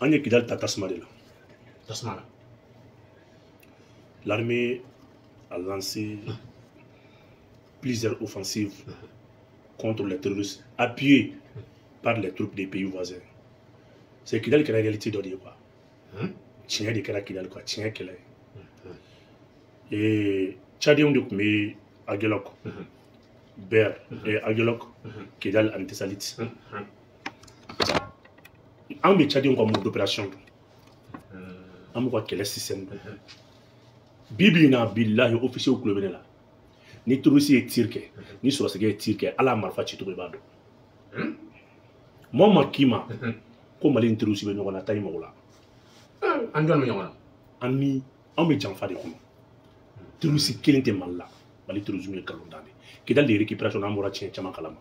An ye Kidal ta tasuma de la. Tasuma la. L'armée a lancé plusieurs offensives contre les terroristes appuyées par les troupes des pays voisins. C'est Kidal qui est la réalité dɔ de ye quoi. Tiɲɛ de kɛra Kidal quoi, tiɲɛ kɛlɛ. Et Tchadiens de tun bɛ Aguelhok, Ber, et Aguelhok, Kidal ani Tessalit. An bɛ Tchadiens ka mode d'opération dɔn. An b'u ka kɛlɛ système dɔn. Bi bi in na, bilahi, officier kulo bɛ ne la. Ni terroriste ye tir kɛ, ni sɔrɔsikɛ ye tir kɛ, ala marifa cicogo i b'a dɔn. Mɔgɔ ma k'i ma ko Mali ni terroriste bɛ ɲɔgɔn na, taa i mago la. An jɔn bɛ ɲɔgɔn na? An ni anw bɛ janfa de kɔnɔ. Terroriste kelen tɛ Mali la. Mali terrorisme ye nkalon da de. Kidal de récupération, an bɔra tiɲɛ caman kalama.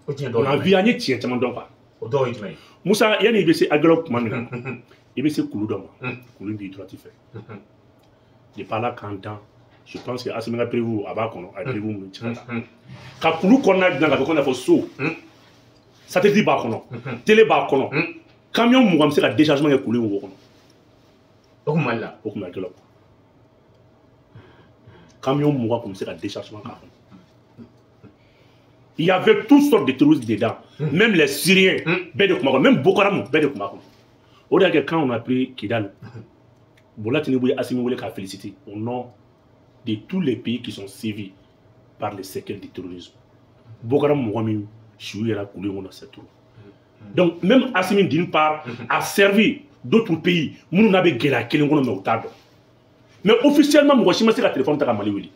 O tiɲɛ On a dɔw vu, an ye tiɲɛ caman dɔn quoi. O dɔw ye jumɛn ye? Musa, yanni i bɛ se Aguelhok tuma min na, i bɛ se kulu dɔ ma. Kulu b'i droite fɛ. Depuis Ala k'an dan, je pense que Assimi ka prévu a b'a kɔnɔ, a ye prévu min ci ka taa. Ka kulu kɔnɔna dilan ka kɛ komi i n'a fɔ so. Satellite b'a kɔnɔ, télé b'a kɔnɔ. Camion 20 bɛ se ka déchargement kɛ kulu in wo kɔnɔ. O kun Mali la? O kun bɛ Aguelhok. Camion 20 kun bɛ se ka déchargement k'a kɔnɔ. Il y avait toutes sortes de terroristes dedans. Même les Syriens, bɛɛ de tun b'a kɔnɔ. Même Boko Haram, bɛɛ de tun b'a kɔnɔ. O de y'a kɛ quand on a pris Kidal, Bola Tinubu ye Assimi wele k'a féliciter au nom de tous les pays qui sont suivis par les séquelles du terrorisme. Boko Haram mɔgɔ min su yɛrɛ kulu in kɔnɔ, c'est tout. Donc même Assimi, d'une part, a servi d'autres pays minnu n'a bɛ gɛlɛya kelen kɔnɔ, mais u t'a dɔn. Mais officiellement, mɔgɔ si ma se ka téléphone ta ka Mali wele.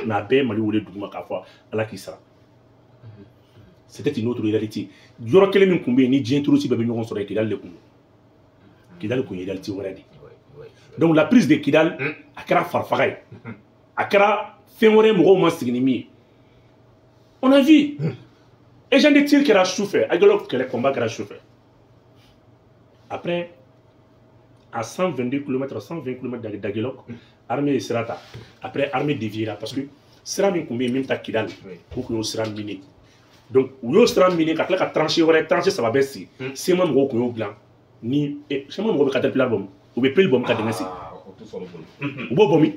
Mais a bɛɛ ye Mali wele duguma k'a fɔ Ala k'i sara. C'était une autre réalité. Yɔrɔ kelen min tun bɛ yen ni diɲɛ terroriste bɛɛ bɛ ɲɔgɔn sɔrɔ yen, Kidal de tun don. Kidal tun ye réalité wɛrɛ de ye. Donc la prise de Kidal, a kɛra farifaga ye. A kɛra fɛn wɛrɛ ye mɔgɔw ma sigi ni min ye. On a vu. Échange de tir kɛra su fɛ, Aguelhok kɛlɛ combat kɛra su fɛ. Après, à 122 km, 120 km d'Aguelhok, armée ye sira ta. Après, armée déviera parce que sira min tun bɛ yen min bɛ taa Kidal, k'u tun y'o sira minɛ. Donc u y'o sira minɛ ka tila ka tranchée wɛrɛ, tranchée saba bɛɛ sigi. CMA mɔgɔw tun y'o dilan ni CMA mɔgɔw bɛ caterpillar bɔ min, u bɛ pelle bɔ min ka dingɛ sen. O t'u sɔrɔ u bolo. U b'o bɔ min?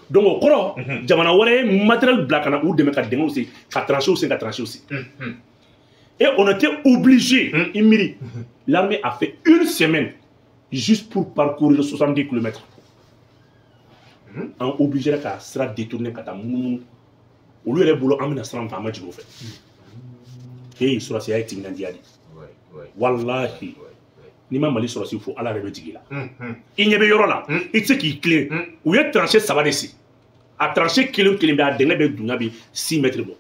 Donc o kɔrɔ, jamana wɛrɛ ye matériel bila ka na u dɛmɛ ka dingɛw sen, ka tranchées sen, ka tranchées sen. Et on était obligé, i miiri, l'armée a fait une semaine juste pour parcourir 70 km. An obligé ka sira détourner ka taa munumunu. Olu yɛrɛ bolo an bɛna sira min fɛ, an ma jigin o fɛ. Hey, sɔrɔsiya ye timinandiya de ye. Wallahi, n'i ma Mali sɔrɔsi fo, Ala yɛrɛ bɛ jigin i la. I ɲɛ bɛ yɔrɔ la, i tɛ se k'i tilen. U ye tranchée saba de sen. A tranchée kelen kelen bɛ, a dingɛ bɛ dunya bɛ 6 mètres bɔ.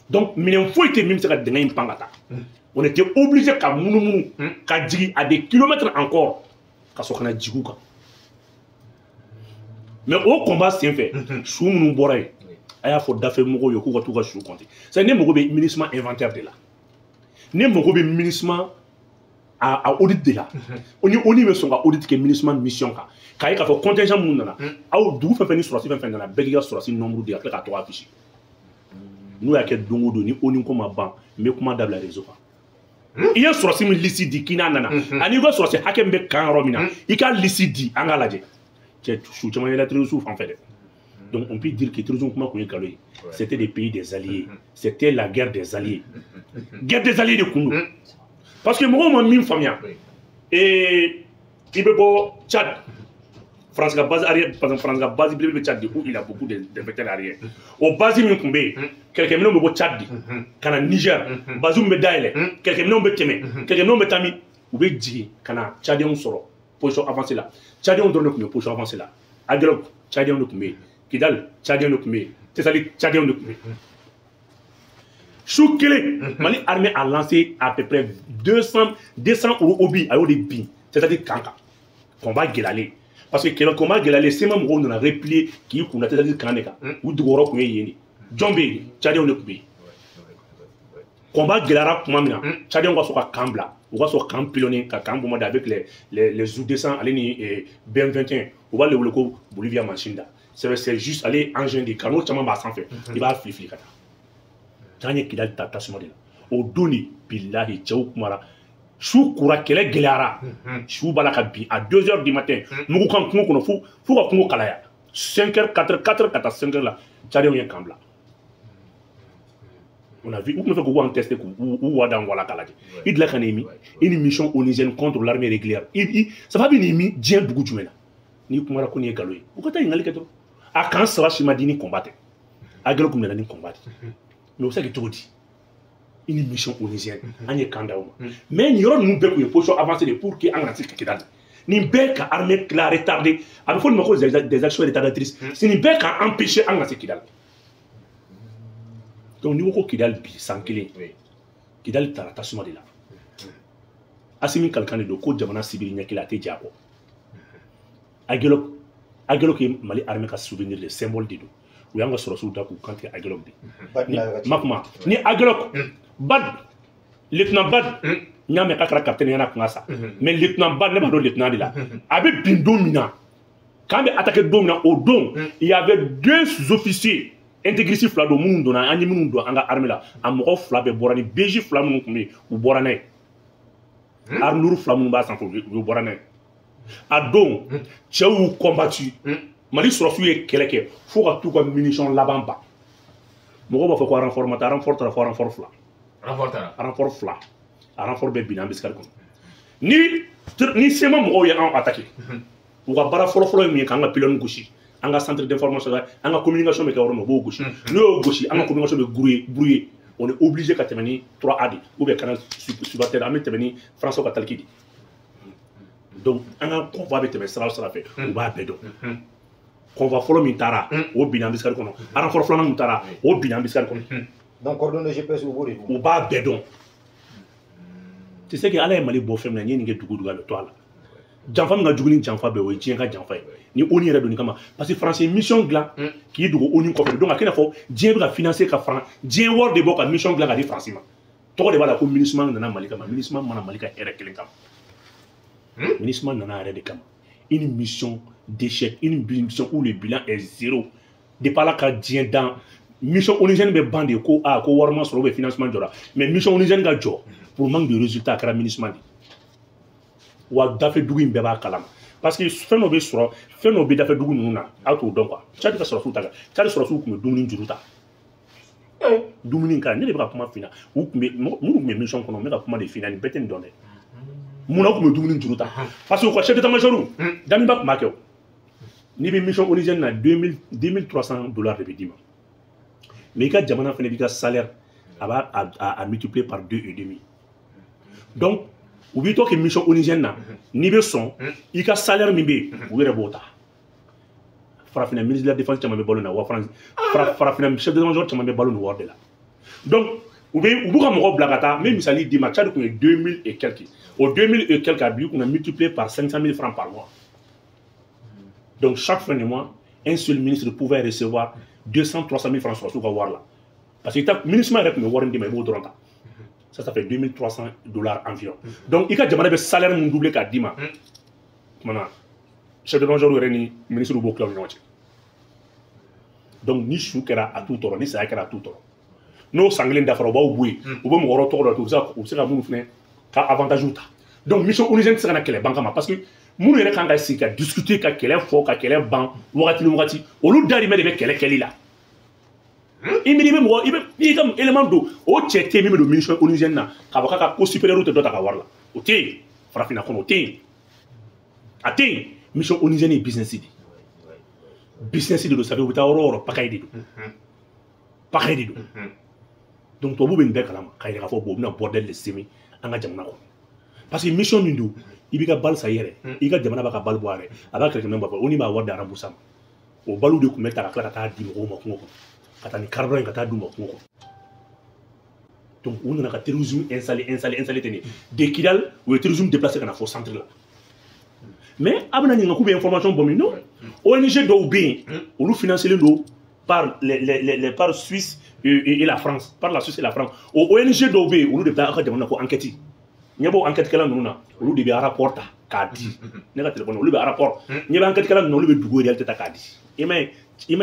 Donc minɛn foyi tɛ min bɛ se ka dingɛ in pan ka taa. On était obligé ka munumunu ka jigin à des kilomètres encore ka sɔrɔ ka na jigin u kan. Mais o combat senfɛ, su minnu bɔra yen, a y'a fɔ dafɛ mɔgɔw ye k'u ka t'u ka su compter. C'est ne mago bɛ MINUSMA inventaire de la. Ne mago bɛ MINUSMA a audit de la. O ni ONU bɛ sɔn ka audit kɛ MINUSMA mission kan. K'a ye k'a fɔ contingent minnu nana, aw dugu fɛn fɛn ni sɔrɔsi fɛn fɛn nana, bɛɛ k'i ka sɔrɔsi nombre di ka tila k'a tɔgɔ afficher. N'u y'a kɛ don o don ni ONU ko ma ban, n bɛ kuma dabila réseau kan. I ye sɔrɔsi min liste di k'i n'a nana, ani i ka sɔrɔsi hakɛ min bɛ camp yɔrɔ min na, i ka liste di an k'a lajɛ. Cɛ, su caman yɛlɛ terroristes fan fɛ dɛ. Donc on peut dire que terrorisme kuma kun ye nkalon ye. C'était des pays des alliés. C'était la guerre des alliés. Guerre des alliés de kun don. Parce que mɔgɔw ma min faamuya, et i bɛ bɔ Tchad, France ka base arrière, par exemple France ka base belebele bɛ Tchad de où il a beaucoup de vecteurs arrière. O base min kun bɛ yen, kɛlɛkɛminɛnw bɛ bɔ Tchad de ka na Niger, base min bɛ dayɛlɛ, kɛlɛkɛminɛnw bɛ tɛmɛ, kɛlɛkɛminɛnw bɛ taa min, u bɛ jigin ka na Tchadiens sɔrɔ position avancée la. Tchadiens dɔrɔn de tun bɛ position avancée la. Aguelhok, Tchadiens de tun bɛ yen. Kidal, Tchadiens de tun bɛ yen. Tessalit, Tchadiens de tun bɛ yen. Su kelen, Mali armée a lancé à peu près 200 obus a y'o de bin, c'est-à-dire camp kan. Combat gɛlɛyalen. Parce que kɛlɛ combat gɛlɛyalen, CMA mɔgɔw nana replier k'i kunna c'est-à-dire camp de kan. U dogoyɔrɔ tun ye yen de. Jɔn bɛ yen? Tchadiens de tun bɛ yen. Combat gɛlɛyara tuma min na, Tchadiens ka sɔrɔ ka camp bila. U ka sɔrɔ camp pilonner ka camp bombarder avec les Zou 200 ale ni BM21. U b'ale wele ko Bolivia machine da. C'est juste ale engin de canot caman b'a sanfɛ. I b'a fili fili ka taa. T'an ye Kidal ta tasuma de la. O don de bilahi cɛw kumara su kura kɛlɛ gɛlɛyara su b'a la ka bin à 2 heures du matin mugu kan kungo kɔnɔ fo ka kungo kalaya 5 heures 4 4 ka taa 5 heures la Tchadiens ye camp bila. On a vu, ou fait qu'on tester ou dans voilà kala. Il de la kanemi, une mission onusienne contre l'armée régulière. Ça va bien mi dien dugu jumena. Ni kumara ko ni galo. Ou kata ngali keto. A kan sera shimadini combattre. A gelo kumena ni combattre. Mais ça que tout dit. Une mission onusienne, an ye kanda o. Mais ni yoro nous be ko position avancée pour que an ganti Kidal. Ni be ka armée la retardée. A faut nous des actions retardatrices. C'est ni be ka empêcher an ganti Kidal. Donc, nous avons Kidal bi san kelen. Kidal taara tasuma de la. Assimi Kalkan de don ko jamana sibiri ɲɛ kelen a tɛ ja kɔ. Aguelhok ye Mali armée ka souvenir de symbole de don. U y'an ka sɔrɔsiw da k'u kan tigɛ Aguelhok de. Ma kuma ni Aguelhok Bad lieutenant Bad n y'a mɛn k'a kɛra capitaine yan'a kun ka sa. Mais lieutenant Bad ne b'a dɔn lieutenant de la. A bɛ bin don min na k'an bɛ attaquer don min na o don il y avait 2 officiers intégriste fila don minnu donna an ye minnu don an ka armée la a mɔgɔ fila bɛɛ bɔra ni BG fila minnu tun bɛ yen u bɔra n'a ye armure fila minnu b'a sanfɛ u bɔra n'a ye a don cɛw y'u combattu Mali sɔrɔsiw ye kɛlɛ kɛ fo ka t'u ka munition laban ban mɔgɔw b'a fɔ ko renfort ma taa renfort taara fo renfort fila renfort fila a renfort bɛɛ binna embuscade kɔnɔ ni CMA mɔgɔw ye anw attaqué u ka baara fɔlɔ-fɔlɔ ye mun ye k'an ka pylône gosi an ka centre d'information an ka communication bɛ kɛ yɔrɔ min u b'o gosi n'o y'o gosi an ka communication bɛ brouiller on est obligé ka tɛmɛ ni 3A de ou bien canal subalterne an bɛ tɛmɛ ni français ka taliki de donc an ka convoi bɛ tɛmɛ sira o sira fɛ u b'a bɛɛ dɔn convoi fɔlɔ min taara o binna embuscade kɔnɔ renfort filanan min taara o binna embuscade kɔnɔ donc coordonnées GPS u b'o de dɔn u b'a bɛɛ dɔn tu sais que Ala ye Mali bɔ fɛn min na n'i ye nin kɛ dugu dugu a bɛ to a la janfa min ka jugu ni janfa bɛɛ o ye diɲɛ ka janfa ye ni ONU yɛrɛ donni kama parce que France mission dilan k'i dogo ONU kɔfɛ donc a kɛ i n'a fɔ diɲɛ bɛ ka financer ka France diɲɛ wari de bɔ ka mission dilan ka di France ma tɔgɔ de b'a la ko MINUSMA nana Mali kama MINUSMA mana Mali ka hɛrɛ kelen kama MINUSMA nana yɛrɛ de kama une mission d'échec une mission où le bilan est zéro depuis Ala ka diɲɛ dan mission onusienne bɛ ban de ko aa ko wari ma sɔrɔ ou bien financement jɔra mais mission onusienne ka jɔ pour manque de résultat a kɛra MINUSMA de wa dafɛ dugu in bɛɛ b'a kalama parce que fɛn dɔ bɛ sɔrɔ fɛn dɔ bɛ dafɛ dugu ninnu na aw t'o dɔn quoi Tchad ka sɔrɔsiw ta Tchad sɔrɔsiw tun bɛ dumuni juru ta dumuni kɛra ne de bɛ ka kuma f'i ɲɛna u tun bɛ minnu tun bɛ mission kɔnɔ n bɛ ka kuma de f'i ɲɛna nin bɛɛ tɛ nin dɔn dɛ munna u tun bɛ dumuni juru ta parce que u ka chef d'état-major Damiba tun b'a kɛ o n'i bɛ mission onusienne na 2300 dollars de bɛ d'i ma mais i ka jamana fana b'i ka salaire a b'a a multiplier par 2,5 donc u b'i to kɛ mission onusienne na n'i bɛ sɔn i ka salaire min bɛ yen u yɛrɛ b'o ta farafinna ministre de la défense caman bɛ balo na wa farafinna chef d'état-major caman bɛ balo nin wari de la donc u b'u ka mɔgɔw bila ka taa n bɛ misali d'i ma Tchad tun ye 2000 et quelques o 2000 et quelques a b'i kunna multiplier par 500 000 francs par mois donc chaque fin de mois un seul ministre pouvait recevoir 200 300 000 francs sɔrɔsiw ka wari la parce que i ta MINUSMA yɛrɛ tun bɛ wari min d'i ma i b'o dɔrɔn ta ça fait 2300 dollars environ. Donc, il y a un salaire doublé qu'à 10 mois. Maintenant, chef de major ni ministre du Bokla. Donc, ni chou kera à tout toro, ni saya kera à tout toro. Nos sanglins d'affaires, ou boué, ou bon, on retourne tout ça, ou c'est la moune ka avantage ou ta. Donc, mission onusienne sera na banque parce que moun yɛrɛ kan ka sigi ka discuter ka kɛlɛ fɔ ka kɛlɛ ban wagati ni wagati olu dahirimɛ de bɛ kɛlɛ kɛli la. I miiri i bɛ mɔgɔ i bɛ n'i ka élément don o cɛ tɛ min bɛ don mission onusienne na k'a fɔ k'a ka ko supérieur tɛ dɔ ta ka wari la o tɛ yen farafinna kɔnɔ o tɛ yen a tɛ yen mission onusienne ye business de business de don ça fait u bɛ taa yɔrɔ o yɔrɔ pagaille de don pagaille de don donc tubabu bɛ nin bɛɛ kalama k'a yira k'a fɔ bon u bɛna bordel de semer an ka jamana kɔnɔ parce que mission min don i b'i ka bali san i yɛrɛ i ka jamana b'a ka bali bɔ a yɛrɛ a b'a kɛlɛkɛminɛn bɔ a o ni b'a wari di rembourser ma o baliw de tun bɛ ta ka tila ka taa di mɔgɔw ma kungo kɔnɔ ka taa ni carburant ka taa d'u ma kungo kɔnɔ donc u nana ka terrorisme installer ten de Kidal u ye terrorisme déplacé ka na fo centre la mais a bɛna ɲininka k'u bɛ information bɔ min non ONG dɔw bɛ yen olu financé don par les par Suisse et la France par la Suisse et la France o ONG dɔw bɛ yen olu de bɛ taa aw ka jamana ko enquête ɲɛ b'o enquête kɛla ninnu na olu de bɛ rapport ta k'a di ne ka téléphone olu bɛ rapport ɲɛ bɛ enquête kɛla ninnu olu bɛ dugu réalité ta k'a di i ma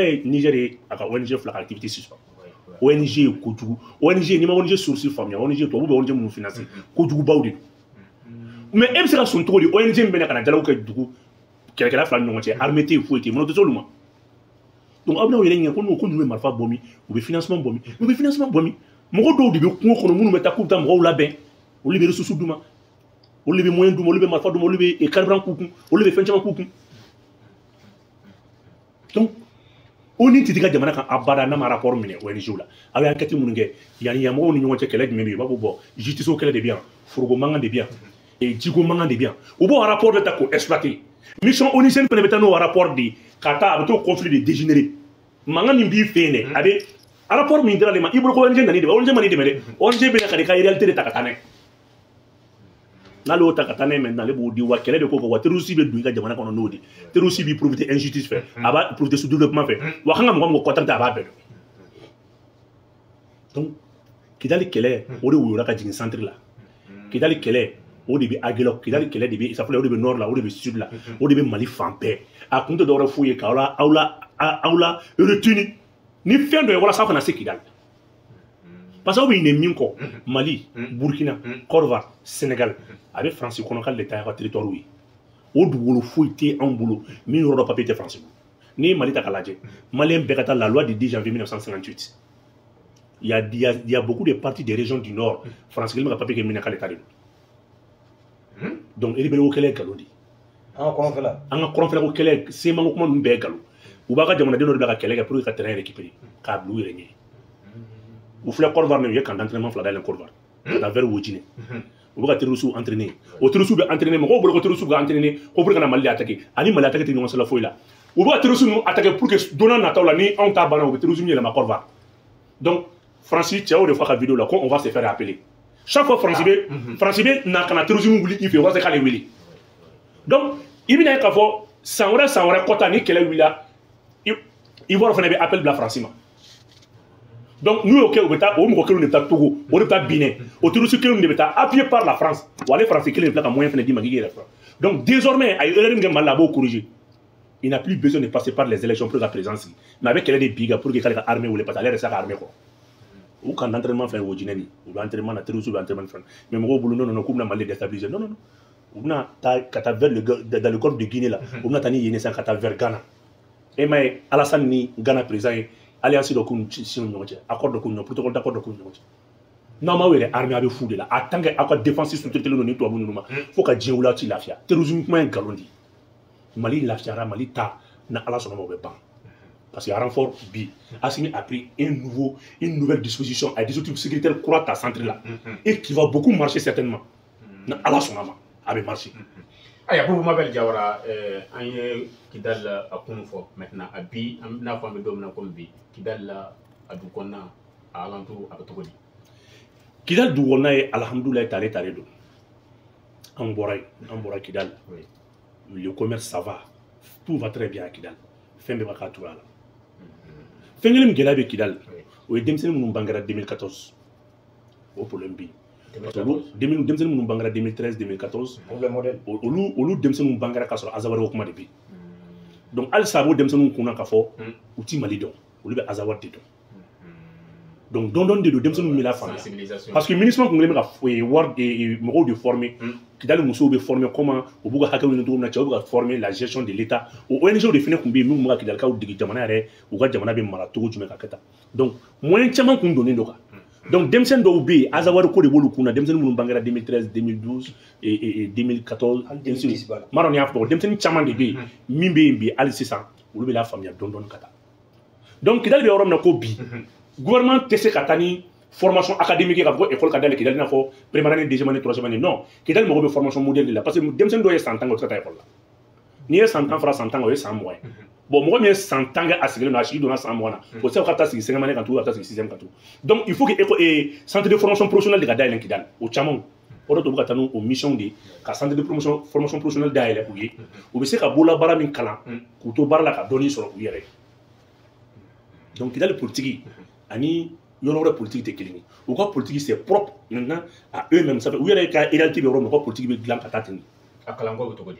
ye Niger ye a ka ONG fila ka activité suspend ONG ye kojugu, ONG n'i ma ONG source faamuya, ONG tubabu bɛ ONG minnu financer kojugubaw de don. Mais e bɛ se ka sɔn cogo di ONG min bɛ na ka na dialogue kɛ dugu kɛlɛkɛla fila ni ɲɔgɔn cɛ, armée tɛ yen, foyi tɛ yen, mun tɛ se olu ma? Donc aw bɛn'aw yɛrɛ ɲininka ko n'o ko ninnu bɛ marifa bɔ min, u bɛ financement bɔ min, u bɛ financement bɔ min? Mɔgɔ dɔw de bɛ kungo kɔnɔ minnu bɛ taa k'u bɛ taa mɔgɔw labɛn, olu de bɛ ressources d'u ma, olu de bɛ moyen d'u ma, olu bɛ marifa d'u ma, olu bɛ carburant k'u kun, olu bɛ fɛn caman k'u kun. Donc ONU tɛ ka jamana kan abada n'a ma rapport minɛ ONG la. A bɛ enquête minnu kɛ yanni yan mɔgɔw ni ɲɔgɔn cɛ, kɛlɛ jumɛn bɛ yen? U b'a fɔ bon, justice kɛlɛ de bɛ yan, foroko mankan de bɛ yan, jiko mankan de bɛ yan. U b'o rapport de ta k'o exploiter. Mission ONU fana bɛ taa n'o rapport de ye ka taa, a bɛ t'o conflit de dégénérer. Mankan min b'i fɛ yen dɛ, a bɛ rapport min dira ale ma, i bolo ko ONG nana i dɛmɛ, ONG ma n'i dɛmɛ dɛ, ONG bɛ na ka n'i ka réalité de ta ka taa n'a ye. N'ale y'o ta ka taa n'a ye maintenant, ale b'o di wa kɛlɛ de ko kan wa terroriste bɛ don i ka jamana kɔnɔ n'o de. Terroriste b'i profiter injustice fɛ, a b'a profiter sous-développement fɛ, wa kan ka mɔgɔ mɔgɔ contacter a b'a bɛɛ dɔn. Donc Kidali kɛlɛ o de woyola ka jigin centre la. Kidali kɛlɛ o de bɛ Aguelhok, Kidali kɛlɛ de bɛ Safula, o de bɛ nord la, o de bɛ sud la, o de bɛ Mali fan bɛɛ. A kun tɛ dɔwɛrɛ foyi ye k'aw la aw la aw la retenu ni fɛn dɔ ye walasa aw kana se Kidali. Parce que aw bɛ ɲinɛ min kɔ, Mali, Burkina, Côte d'Ivoire, Sénégal, a bɛ Faransi kɔnɔ k'ale de ta y'a ka territoire ye. O dugukolo foyi tɛ anw bolo min yɔrɔ dɔ papier tɛ Faransi bolo. N'i ye Mali ta k'a lajɛ, Malien bɛɛ ka taa la loi du 10 janvier 1958. Il y a beaucoup de parties des régions du Nord, Faransi kelen bɛ ka papier kɛ min na k'ale ta de don. Donc rebelle ko kɛlɛ ye nkalon de ye. An ka kɔrɔnfɛla. An ka kɔrɔnfɛla ko kɛlɛ, semanko kuma ninnu bɛɛ ye nkalon. U b'a ka jamanaden dɔ de bila ka kɛlɛ kɛ pour que ka terrain récupérer k'a bila u yɛrɛ ɲɛ. U filɛ Côte d'Ivoire, u ye camp d'entraînement fila dayɛlɛ Côte d'Ivoire ka taa vers Wojinɛ. U bɛ ka terroristes entraîner. O terroristes bɛ entraîner, mɔgɔw bolo ko terroristes bɛ entraîner ko pour que ka na Mali de attaquer. Ani Mali attaquer tɛ ɲɔgɔn sira foyi la. U bɛ ka terroristes ninnu attaquer pour que don n'a nataw la, ni anw ta banna, u bɛ terrorisme yɛlɛma Côte d'Ivoire. Donc Faransi cɛ o de fɔ a ka vidéo la ko on va se faire appeler. Chaque fois Faransi bɛ na ka na terrorisme wuli i fɛ yen walasa k'ale wele. Donc i bɛna ye k'a fɔ san wɛrɛ san wɛrɛ kɔta ni kɛlɛ wulila, Ivoire fana bɛ appel bila Faransi ma. Donc n'u y'o kɛ, u bɛ taa o mɔgɔ kelenw de bɛ taa Togo, o de bɛ taa Benin, o terroriste kelenw de bɛ taa appuyé par la France. Wa ale Faransi kelen de bɛ tila ka moyen fana d'i ma k'i yɛrɛ faga. Donc désormais a ye erreur min kɛ Mali la, a b'o corriger. Il n'a plus besoin de passer par les élections pour que ka président sigi. Mais a bɛ kɛlɛ de bi kan pour que k'ale ka armée wele, parce que ale yɛrɛ tɛ se ka armée kɔrɔ. U camp d'entraînement filɛ Wojinɛ nin, u bɛ entraînement na, terroriste bɛ entraînement fɛn. Mais mɔgɔw bolo non non non k'u bɛna Mali déstabiliser. Non non non. U bɛna taa ka taa vers le dans le golfe de Guinée la. U bɛna taa ni yen sisan ka taa vers Ghana. E m'a ye Alassane ni Ghana président ye alliance dɔ k'u ni ɲɔgɔn cɛ, accord dɔ k'u ni ɲɔgɔn, protocole d'accord dɔ k'u ni ɲɔgɔn cɛ. N'aw m'aw yɛrɛ armée, a bɛ fu de la. En tant que aw ka défense sous-traité don ni tubabu ninnu ma, fo ka diɲɛ wuli aw ti lafiya. Terrorisme kuma ye nkalon de ye. Mali lafiyara, Mali ta na Ala sɔnna ma o bɛ ban. Parce que renfort bi, Assimi a pris une nouvelle disposition, a dispositif sécuritaire kura ta centre la et qui va beaucoup marcher certainement. Na Ala sɔnna ma, a bɛ marcher. Ayiwa, Bubu Mabel Jawara, an ye Kidali la a kun fɔ. Maintenant a bi, an n'a fɔ an bɛ don min na komi bi, Kidali la a dugu kɔnɔna, a alentour, a bɛ cogo di? Kidali dugu kɔnɔna ye alhamdulilayi tare tare don. An bɔra yen, an bɔra Kidali. Le commerce, ça va, tout va très bien à Kidali. Fɛn bɛɛ b'a k'a cogoya la. Fɛn kelen min gɛlɛya bɛ Kidali, o ye denmisɛnnin minnu bangera 2014, o problème bɛ yen. Parce que olu denmisɛnnin minnu bangera 2013, 2014, Problème modèle. olu denmisɛnninw bangera k'a sɔrɔ Azawadi ko kuma de bɛ yen. Donc halisa a b'o denmisɛnninw kunna k'a fɔ u ti Mali dɔn, olu bɛ Azawadi de dɔn. Donc dɔɔni dɔɔni de don, denmisɛnninw bɛ la faamuya. Sensibilisation. Parce que MINUSMA kun kɛlen bɛ ka wari mɔgɔw de former. Kidali musow bɛ former comment u b'u ka hakɛw ɲini cogo min na, cɛw bɛ ka former la gestion de l'État. O ONG de fana tun bɛ yen minnu bɛ ka Kidalikaw dege jamana yɛrɛ, u ka jamana bɛ mara cogo jumɛn ka kɛ tan. Donc moyen caman kun donnen don kan. Donc denmisɛnnin dɔw bɛ yen, Azawadi ko de b'olu kun na, denmisɛnnin minnu bangera 2013, 2012 et 2014. Hali 2010 b'a la. M'a dɔn n'i y'a fɔ, denmisɛnnin caman de bɛ yen min bɛ yen bi hali sisan, olu bɛ la faamuya dɔɔni dɔɔni ka taa. Donc Kidali bɛ yɔrɔ min na ko bi, gouvernement tɛ se ka taa ni formation académique ye k'a fɔ ko école ka dayɛlɛ Kidali, i n'a fɔ première année, deuxième année, troisième année. Non, Kidali mago bɛ formation modèle de la, parce que denmisɛnnin dɔw ye san 10 kɛ, u tɛ se ka taa école la. N'i ye san 10 fara san 10 kan, o ye san 20 ye. Bon, mɔgɔ min ye san 10 kɛ, a sigilen don, a sigi donna san 20 na, o tɛ se ka taa sigi cinquième année kan tugun, ka taa sigi sixième kan tugun. Donc il faut que école centre de formation professionnelle de ka dayɛlɛ Kidali. O caman o de to bɛ ka taa n'o mission de ye ka centre de promotion formation professionnelle dayɛlɛ u ye, u bɛ se ka bololabaara min kalan k'u to baara la ka dɔɔni sɔrɔ u yɛrɛ ye. Donc Kidali politique ani yɔrɔ wɛrɛ politique tɛ kelen ye. U ka politique, c'est propre maintenant à eux-mêmes. Ça fait u yɛrɛ ka réalité bɛ yɔrɔ min, u ka politique bɛ dilan ka taa ten de. A kalanko bɛ cogo di?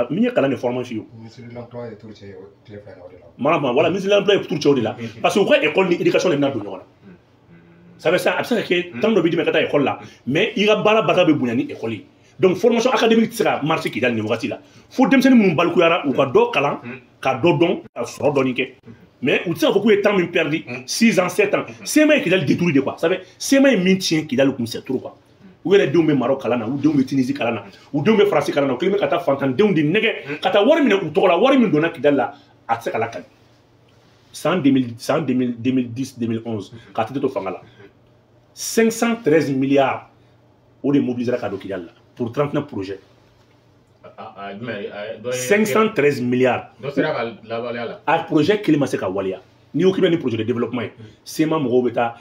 Min ye kalan de formation ye. Ministre de l'Emploi ye tour cɛ tile 2 in na o de la. Mana voilà, ministre de l'Emploi ye tour cɛ o de la, parce que u ka école ni éducation de bɛna don ɲɔgɔn na. Ça veut ça, a bɛ se ka kɛ temps dɔ bɛ d'i ma ka taa école la, mais i ka baara barika bɛ bonya ni école ye. Donc formation académique tɛ se ka marcher Kidali nin wagati la. Fo denmisɛnnin minnu balikuyara, u ka dɔ kalan, ka dɔ dɔn, ka sɔrɔ dɔɔni kɛ. Mais u tɛ se k'a fɔ k'u ye temps min perdu, 6 ans, 7 ans. CMA ye Kidali détruit de quoi. Ça fait CMA ye min tiɲɛ Kidali kun, c'est trop quoi. U yɛrɛ denw bɛ Maroc kalan na, u denw bɛ Tunisie kalan na, u denw bɛ Faransi kalan na, u kɛlen bɛ ka taa fantandenw de nɛgɛ, ka taa wari minɛ u tɔgɔ la, wari min donna Kidali la, a tɛ se ka lakali. San 2000, san 2000, 2010, 2011, k'a tɛ to fanga la. 513 milliards o de mobilisera ka don Kidali la pour 39 projets. 513 milliards. Dɔ sera ka lawaleya la. A projet kelen ma se ka waleya. N'i ko k'i bɛ ni projet de développement ye, CMA mɔgɔw bɛ taa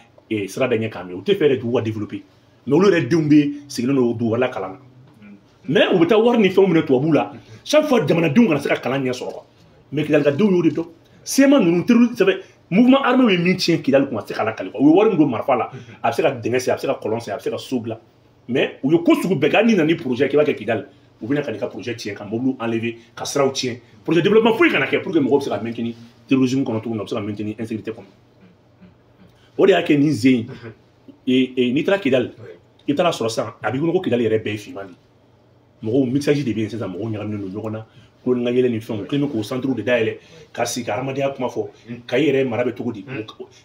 sira da ɲɛ k'a minɛ, u tɛ fɛ yɛrɛ dugu ka développer. Mais olu yɛrɛ denw bɛ sigilen don dugu wɛrɛ la kalan na. Mais u bɛ taa wari ni fɛnw minɛ tubabuw la. Chaque fois jamanadenw kana se ka kalan ɲɛ sɔrɔ quoi. Mais Kidalikadenw y'o de dɔn. CMA ninnu terroriste, ça fait mouvement armé ye min tiɲɛ Kidali kun, a tɛ se ka lakali quoi. U ye wari min don marifa la, a bɛ se ka dingɛ sen, a bɛ se ka kɔlɔn sen, a bɛ se ka so dilan. Mais u ye ko sugu bɛɛ kɛ, hali n'i nana ni projet k'i b'a kɛ Kidali, u bɛna ka n'i ka projet tiɲɛ, ka mobiliw enlever, ka siraw tiɲɛ. Projet développement foyi kana kɛ pour que mɔgɔw bɛ se ka maintenir terrorisme kɔnɔ cogo min na, u bɛ se ka maintenir insécurité kɔnɔ. O de y'a kɛ nin zen in, n'i taara Kidali, i bɛ taa sɔrɔ sisan a b'i kɔnɔ ko Kidali yɛrɛ bɛɛ ye finman de ye. Mɔgɔw mixage de bɛ yen sisan, mɔgɔw ɲagaminen don ɲɔgɔn na, kulonkɛ yɛlɛ ni fɛnw, u kɛlen bɛ k'o centre de dayɛlɛ ka sigi ka hadamadenya kuma fɔ, ka i yɛrɛ mara bɛ cogo di,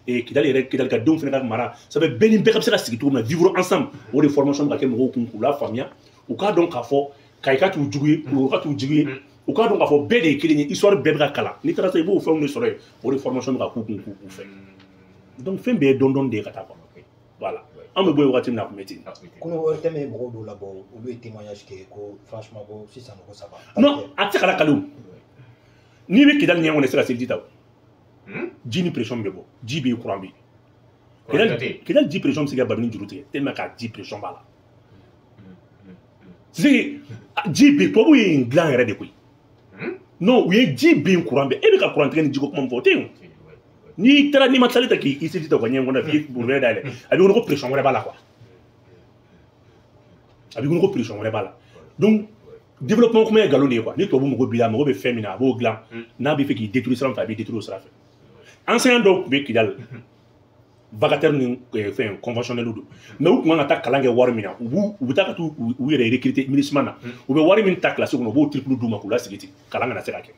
Kidali yɛrɛ, Kidali ka denw fana ka mara, ça fait bɛɛ ni bɛɛ ka bɛ se ka sigi cogo min na, vivre ensemble. O de formation bɛ ka kɛ mɔgɔw kun k'u lafaamuya, u k'a dɔn k'a fɔ Kayi ka t'u jugu ye, Kulukoro ka t'u jugu ye, u k'a dɔn k'a fɔ bɛɛ de ye kelen ye, histoire bɛɛ bɛ ka kalan. N'i taara sisan i b'o fɛnw de sɔrɔ yen, o de formation bɛ ka k'u kun k'u fɛ. Donc fɛn bɛɛ ye dɔɔni dɔɔni de ye ka taa quoi. Voilà. An bɛ bɔ yen wagati min na, a tun bɛ ten. Kunun ORTM ye mɔgɔw dɔw labɔ, olu ye témoignage kɛ ko franchement ko sisan ko ça va. Non, a tɛ se ka lakali o. N'i bɛ Kidali ɲɛ kɔnɔ, i tɛ se ka seliji ta o. Ji ni pression bɛ bɔ, ji bɛ yen, courant bɛ yen. Kidali ji pression bɛ se ka babini juru tigɛ tellement k'a ji pression b'a la. C'est ji bɛ yen, tubabuw ye nin dilan yɛrɛ de koyi. Non, u ye ji bɛ yen, courant bɛ yen. E bɛ ka courant tigɛ ni jiko kuma min fɔ, o tɛ yen o. N'i taara n'i ma sali ta k'i seliji ta u ka ɲɛgɛn kɔnɔ f'i robinet dayɛlɛ, a b'i kɔnɔ ko pression wɛrɛ b'a la quoi. A b'i kɔnɔ ko pression wɛrɛ b'a la. Donc développement kuma ye nkalon de ye quoi. Ni tubabu mago b'i la, a mago bɛ fɛn min na, a b'o dilan. N'a bɛ fɛ k'i détruire sira min fɛ, a b'i détruire o sira fɛ. Enseignant dɔw tun bɛ Kidali, vacataire ni fɛn conventionnel don, mais u tun kan ka taa kalan kɛ wari min na, u b'u u bɛ taa ka t'u u yɛrɛ recruter MINUSMA na, u bɛ wari min ta classe kɔnɔ, u b'o triple d'u ma k'u lasigi ten, kalan kana se ka kɛ.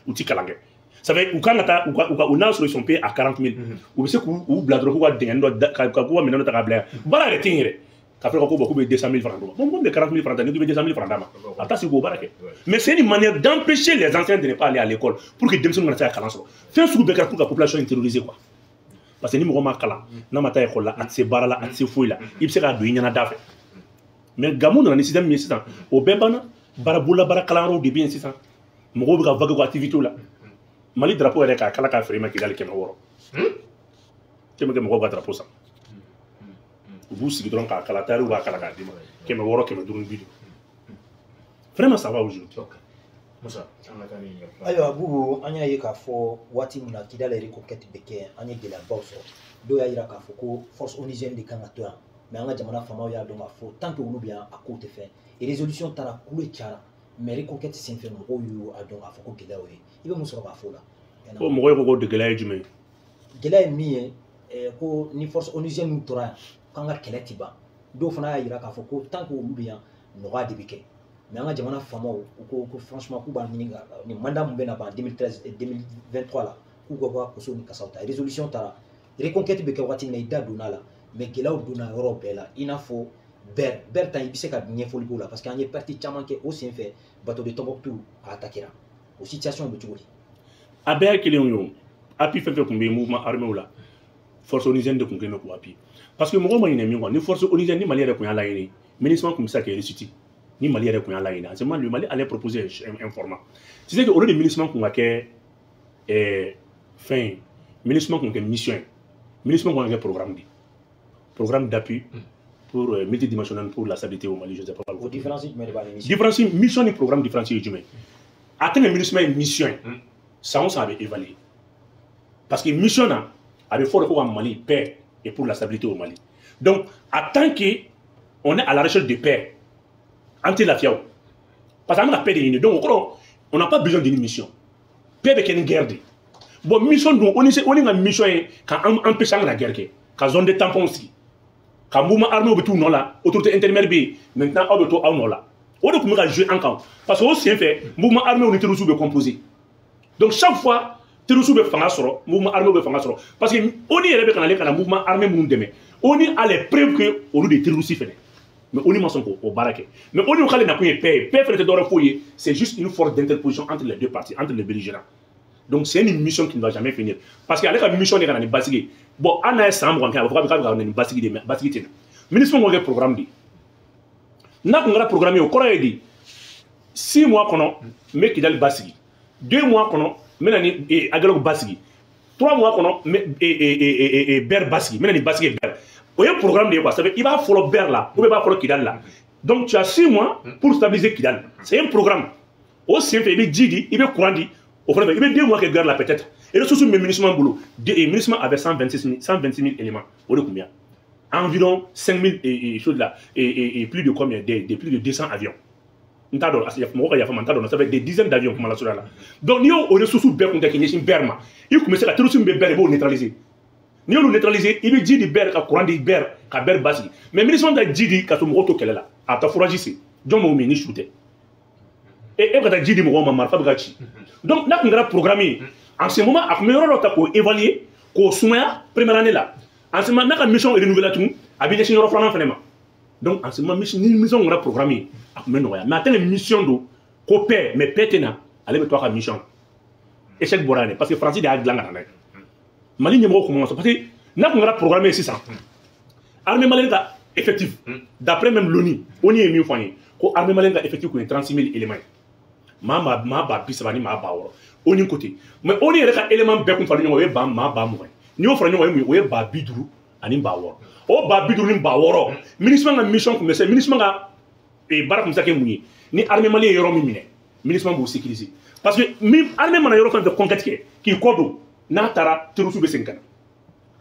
U ti kalan kɛ. Ça fait u kan ka taa u ka u ka n'a sɔrɔ ils sont payés à 40 000, u bɛ se k'u bila dɔrɔn k'u ka dingɛ dɔ ka k'u ka minɛn dɔ ta k'a bila yan, baara yɛrɛ tɛ yen yɛrɛ. K'a fɔ ko bon k'u bɛ 200 000 francs d'u ma, bon mun bɛ 40 000 francs ta, n'i ko i bɛ 200 000 francs d'a ma, a bɛ taa sigi k'o baara kɛ. Mais c'est une manière d'empêcher les enseignants de ne pas aller à l'école pour que denmisɛnninw kana se ka kalan sɔrɔ. Fɛn sugu bɛɛ kɛra pour ka population terroriser quoi. Parce que ni mɔgɔ ma kalan, n'a ma taa école la, a tɛ se baara la, a tɛ se foyi la, i bɛ se k'a don i ɲɛna da fɛ. Mais Gamou nana ni système min ye sisan, o bɛɛ banna. Baara bololabaara kalanyɔrɔw de bɛ yen sisan, mɔgɔw bɛ ka vaguer u ka activité la. Mali drapeau yɛrɛ k'a kala k'a feere ma Kidali 600. Tellement que mɔgɔw ka drapeau san, u b'u sigi dɔrɔn k'a kala, tailleur b'a kala k'a d'i ma 600, 550. Vraiment ça va aujourd'hui. Musa, an ka taa ni ɲɛfɔ. Ayiwa Bubu, an y'a ye k'a fɔ waati min na Kidali reconquête bɛ kɛ, an ye gɛlɛyabaw sɔrɔ. Dɔw y'a jira k'a fɔ ko force onusienne de kan ka to yan, mais an ka jamana faamaw y'a dɔn k'a fɔ tant que olu bɛ yan, a kow tɛ fɛn. Résolution taara, kule cayara, mais reconquête senfɛ mɔgɔw y'u a dɔn k'a fɔ ko gɛlɛyaw ye. I bɛ mun sɔrɔ k'a fɔ o la? Ko mɔgɔw ko ko gɛlɛya ye jumɛn ye? Gɛlɛya ye min ye, ko ni force onusienne tora yan, k'an ka kɛlɛ ti ban. Dɔw fana y'a jira k'a fɔ ko tant que olu bɛ yan, nɔgɔya de bɛ kɛ. Mais an ka jamana faamaw u ko ko franchement k'u b'a ɲini ka nin mandat min bɛ na ban 2013 2023 la, k'u ka bɔ koso ni kasaw ta. Résolution taara, reconquête bɛ kɛ waati min na, i da donna a la, mais gɛlɛyaw donna yɔrɔ bɛɛ la, i n'a fɔ Ber Ber ta, i bɛ se ka ɲɛfɔli k'o la parce que an ye perte caman kɛ o senfɛ, bateau de Tombouctou a attaquera. O situation bɛ cogo di? A bɛɛ ye kelen ye o. Appui fɛn fɛn tun bɛ yen mouvement armé la, force onusienne de tun kɛlen bɛ k'u appui. Parce que mɔgɔw ma ɲinɛ min kɔ, ni force onusienne ni Mali yɛrɛ tun y'a laɲini, MINUSMA tun bɛ se ka kɛ réussite. Ni Mali yɛrɛ tun y'a laɲini, en ce moment le Mali allait proposer un format. Tu sais que au lieu de MINUSMA tun ka kɛ fɛn ye, MINUSMA tun ka kɛ mission ye, MINUSMA tun ka kɛ programme de ye, programme d'appui pour multidimensionnel pour la stabilité au Mali, je ne sais pas. O différence jumɛn de b'a ni mission? Différence mission ni programme différence ye jumɛn? A tɛ MINUSMA ye mission ye, san o san a bɛ évaluer. Parce que mission na, a bɛ fɔ de ko ka Mali paix et pour la stabilité au Mali. Donc, en tant que on est à la recherche de paix, an tɛ lafiya o. Parce que an bɛ ka paix de ɲini. Donc o kɔrɔ, on n'a pas besoin d'une mission. Paix bɛ kɛ ni guerre de. Bon, mission dun, ONU ka mission ye ka an empêcher an kana guerre kɛ. Ka zone de tampon sigi. Ka mouvement armé bɛ t'u nɔ la, autorité intérimaire bɛ yen, maintenant aw bɛ to aw nɔ la. O de tun bɛ ka jouer an kan. Parce que o sen fɛ, mouvement armé ni terroristes bɛ composer. Donc chaque fois, terroristes bɛ fanga sɔrɔ, mouvement armé bɛ fanga sɔrɔ. Parce que ONU yɛrɛ bɛ ka nalen ka na mouvement armé minnu dɛmɛ, ONU a les preuves que olu de ye terroristes fɛnɛ. Mais ONU ma sɔn k'o baara kɛ. Mais ONU k'ale nakun ye paix ye. Paix fɛnɛ tɛ dɔwɛrɛ foyi ye, c'est juste une force d'interposition entre les deux parties, entre les belligérants. Donc c'est une mission qui ne va jamais finir. Parce que ale ka mission de ka na ni basigi ye. Bon, hali n'a ye san 20 kɛ, a bɛ fɔ k'a bɛ ka na ni basigi de ye, mais basigi tɛ na. MINUSMA k'o kɛ programme de ye. N'a kun kɛra programme ye, o kɔrɔ ye di? 6 mois kɔnɔ, n bɛ Kidali basigi. 2 mois kɔnɔ, n bɛ na ni Aguelhok basigi. 3 mois kɔnɔ, n bɛ Ber basigi. N bɛ na ni basigi ye Ber. O ye programme de ye quoi. Ça veut dire i b'a fɔlɔ Ber la, ou bien i b'a fɔlɔ Kidali la. Donc tu as 6 mois pour stabiliser Kidali. C'est un programme. O sen fɛ, i bɛ ji di, i bɛ courant di. O fana fɛ, i bɛ 2 mois kɛ guerre la peut-être. Et ressources min bɛ MINUSMA bolo, MINUSMA avait 126 000 éléments. O de tun bɛ yan. Environ 5 000 et choses là, et plus de combien, de plus de 200 avions. N t'a dɔn, mɔgɔ ka yafa ma, n t'a dɔn, ça fait des dizaines d'avions kuma la surunya la. Donc n'i y'o ressources bɛɛ kun tɛ k'i ɲɛsin Ber ma, i tun bɛ se ka terrorisme min bɛ Ber, i b'o neutraliser. N'i y'olu neutraliser, i bɛ ji di Ber, ka courant di Ber, ka Ber basigi. Mais MINUSMA bɛ taa ji di ka sɔrɔ mɔgɔw to kɛlɛ la, a bɛ taa forage sen, jɔn b'o min ni su tɛ? E bɛ ka taa ji di mɔgɔw ma, marifa bɛ ka ci. Donc n'a tun kɛra programme ye, en ce moment a tun bɛ yɔrɔ dɔ ta k'o évaluer, k'o sumaya première année la. En ce moment n'a ka mission renouveler tugun, a bɛ ɲɛsin yɔrɔ filanan fɛnɛ ma. Donc en ce moment ni mission kɛra programme ye, a tun bɛ nɔgɔya. Mais a tɛ mission don ko paix, mais paix tɛ na, ale bɛ to a ka mission na. Échec bɔra yan dɛ, parce que Faransi de y'a dilan ka na n'a ye. Mali ɲɛmɔgɔw kun ma sɔn, parce que n'a tun kɛra programme ye sisan, armée malienne ka effectif, d'après même l'ONU, ONU ye min fɔ an ye, ko armée malienne ka effectif kun ye 36 000 éléments ye. Maa maa 30 000 ni maa 60 000 ONU côté. Mais ONU yɛrɛ ka élément bɛɛ kun faralen ɲɔgɔn kan, o ye maa 20 000 ye. N'i y'o fara ɲɔgɔn kan, o ye mun ye? O ye 50 000 ani 60 000. O 50 000 ni 60 000, MINUSMA ka mission kun bɛ se, MINUSMA ka baara kun bɛ se ka kɛ mun ye? Ni armée malienne ye yɔrɔ min minɛ, MINUSMA b'o sécuriser. Parce que armée mana yɔrɔ fɛn fɛn conquête kɛ, k'i kɔ don, n'a taara terroriste bɛ segin ka na.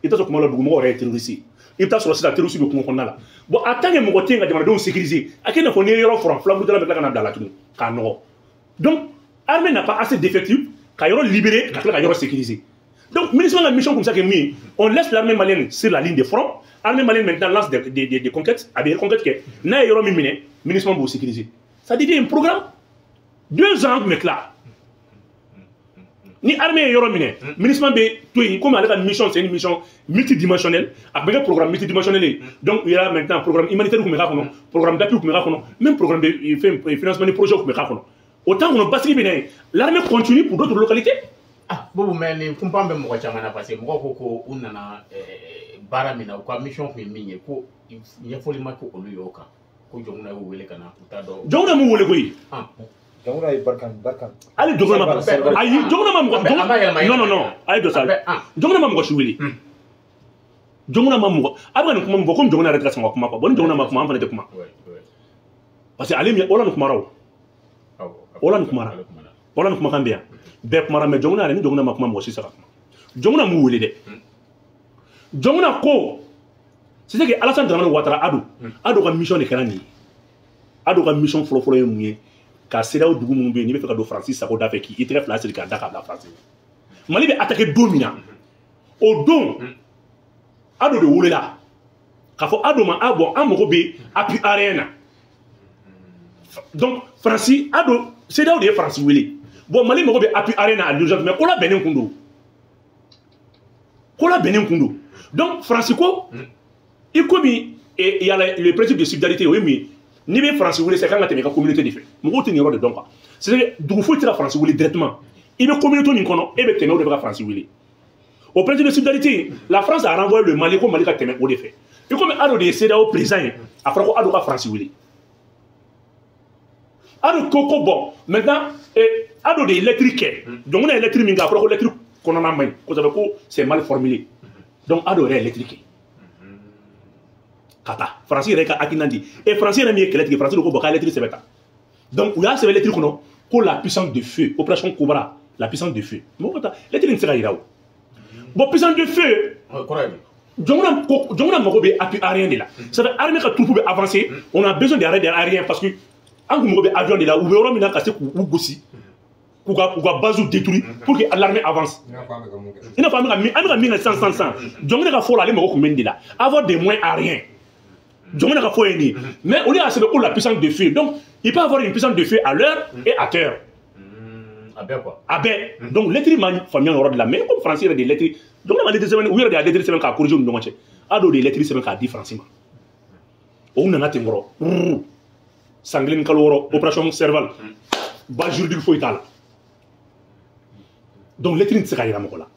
I bɛ taa sɔrɔ kuma dɔ la dugumɔgɔw yɛrɛ ye terroriste ye. I bɛ taa sɔrɔ sisan terroriste bɛ kungo kɔnɔna la. Bon, en tant que mɔgɔ tɛ yen ka jamanadenw sécuriser, a kɛ i n'a fɔ n'i ye yɔrɔ furan, furabudala bɛ tila ka na bila a la tuguni k'a nɔgɔ. Donc armée n'a pas assez d'effectifs ka yɔrɔ libérer, ka tila ka yɔrɔ sécuriser. Donc MINUSMA ka mission kun bɛ se ka kɛ min ye, on laisse l'armée malienne sur la ligne de front. Armée malienne maintenant lance des conquêtes, a bɛ conquête kɛ. N'a ye yɔrɔ min minɛ, MINUSMA b'o sécuriser. Ça devient un programme. 2 ans tun bɛ tila. Ni armée ye yɔrɔ minɛ, MINUSMA bɛ to yen, komi ale ka mission c'est une mission multidimensionnelle, a tun bɛ kɛ programme multidimensionnel ye. Donc il y a maintenant programme humanitaire tun bɛ k'a kɔnɔ, programme d'appui tun bɛ k'a kɔnɔ, même programme de fɛn financement de projet tun bɛ k'a kɔnɔ. O temps kɔnɔ basigi bɛ na yen, l'armée continue pour d'autres localités. Ah, Boubou, mais nin kunpan bɛ mɔgɔ caman na, parce que mɔgɔw ko ko u nana baara min na, u ka mission kun ye min ye, ko ɲɛfɔli ma kɛ olu ye o kan, ko Dioncounda y'u wele ka na, u t'a dɔn. Dioncounda m'u wele koyi. Dioncounda ye Barkhane. Hali Dioncounda ma, ayi, Dioncounda ma mɔgɔ, non non non, a ye dɔ sa. Dioncounda ma mɔgɔ si wele. Dioncounda ma mɔgɔ, a bɛ ka nin kuma min fɔ, komi Dioncounda yɛrɛ tɛ ka sɔn ka kuma quoi. Bon, ni Dioncounda ma kuma, an fana tɛ kuma. Parce que ale min, Hollande kumara o. Hollande kumara. Hollande kumakan bɛ yan. Bɛɛ kumara, mais Dioncounda yɛrɛ, ni Dioncounda ma kuma, mɔgɔ si tɛ se ka kuma. Dioncounda m'u wele dɛ. Dioncounda ko, c'est que Alassane Dramane Ouattara Ado ka mission de kɛra nin ye. Ado ka mission fɔlɔ-fɔlɔ ye mun ye? Ka CEDEAO dugu minnu bɛ yen, n'i bɛ fɛ ka don Faransi sago da fɛ, k'i tɛgɛ fila siri k'a da k'a bila Faransi. Mali bɛ attaquer don min na, o don Ado de welela k'a fɔ Ado ma, ah bon, an mago bɛ appui aérien na. Donc Faransi, Ado, CEDEAO de ye Faransi wele. Bon, Mali mago bɛ appui aérien na à l'urgence, mais ko labɛnnen kun don. Ko labɛnnen kun don. Donc Faransi ko, i komi il y a le principe de solidarité, o ye mun ye? N'i bɛ Faransi wele, c'est kan ka tɛmɛ i ka communauté de fɛ. Mɔgɔw tɛ nin yɔrɔ de dɔn quoi. C'est-à-dire dugu foyi tɛ ka Faransi wele directement. I bɛ communauté min kɔnɔ, e bɛ tɛmɛ o de fɛ ka Faransi wele. Au principe de solidarité, la France a renvoyé le Mali ko Mali ka tɛmɛ o de fɛ. I komi Ado de ye CEDEAO président ye, a fɔra ko Ado ka Faransi wele. Ado ko ko bon, maintenant Ado de ye lettre kɛ. Donc on a lettre min kɛ, a fɔra ko lettre kɔnɔna man ɲi, ko ça fait ko c'est mal formulé. Donc Ado yɛrɛ ye lettre kɛ. Ka taa Faransi yɛrɛ ka hakilina di. Et Faransi yɛrɛ min ye kɛlɛ tigɛ, Faransi de ko bon k'a lettre sɛbɛn tan. Donc u y'a sɛbɛn lettre kɔnɔ ko la puissance de feu, opération Cobra, la puissance de feu. Mɔgɔ ka taa lettre in tɛ se ka yira o. Bon, puissance de feu, Dioncounda mago bɛ appui aérien de la. C'est-à-dire armée ka troupe bɛ avancer, on a besoin d'arrêt aérien parce que an kun mago bɛ avion de la, u bɛ yɔrɔ min na ka se k'u gosi. K'u ka base détruire pour que l'armée avance. I n'a fɔ an bɛ ka min kɛ sisan Dioncounda ka fɔ la, ale mago tun bɛ nin de la, avoir des moyens aériens. Dioncounda ka fɔ ye nin ye, mais olu y'a sɛbɛn ko la puissance de feu. Donc il peut avoir une puissance de feu à l'air et à terre. A bɛɛ quoi. A bɛɛ. Donc lettre ma faamuya o yɔrɔ de la, mais comme Faransi yɛrɛ de ye lettre, donc ne ma lettre sɛbɛn, u yɛrɛ de y'a lettre sɛbɛn k'a corriger u ni ɲɔgɔn cɛ. A dɔw de ye lettre sɛbɛn k'a di Faransi ma. O nana ten kɔrɔ san 1 ni kalo 6, opération Serval, base juridique foyi t'a la. Donc lettre tɛ se ka yira mɔgɔ la.